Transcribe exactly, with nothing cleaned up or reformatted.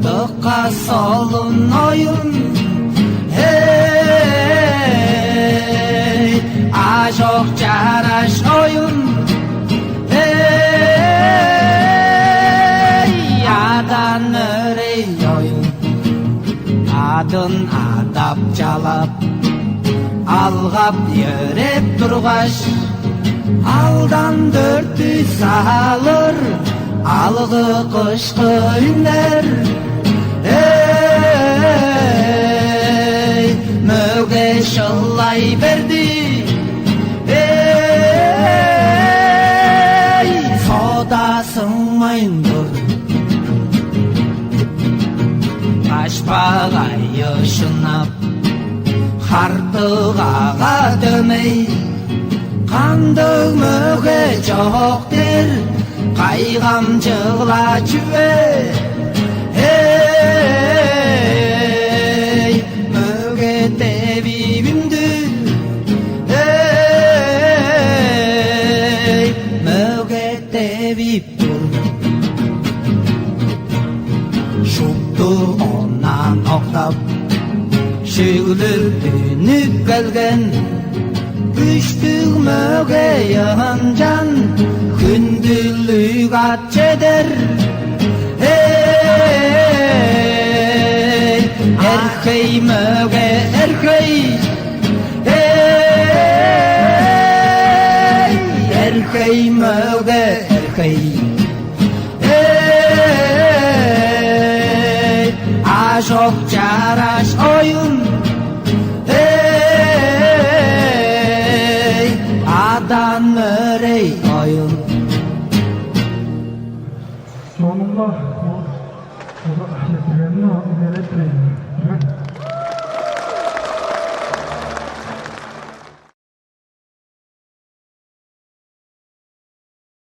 Дыка солун оюн, эй, аажок чараш оюн, эй, адан мөрей оюн. Адын адап-чалап, алгап-йөреп тургаш, алдан дөртү салыр алгы-кышкы үннер. Эй, мөге шылай берди. Эй, сода сыңмайн тур. Башпагайы шынап, хартыгага дөмей, кандыг мөге чок дээр, кайгамчыгла чүве. Эй, мөге девип үндү, эй, мөге девип тур. Шупту оннан октап, шүглүп үнүп келген, күштүг мөге ынчан хүндүлүг ат чедер. Эй, эрхей мөге, эрхей! Эй, эрхей мөге, эрхей! Эй, аажок чараш оюн, эй, адан мөрей оюн. Чонумга бо четтиргенни үнелеп тур мен.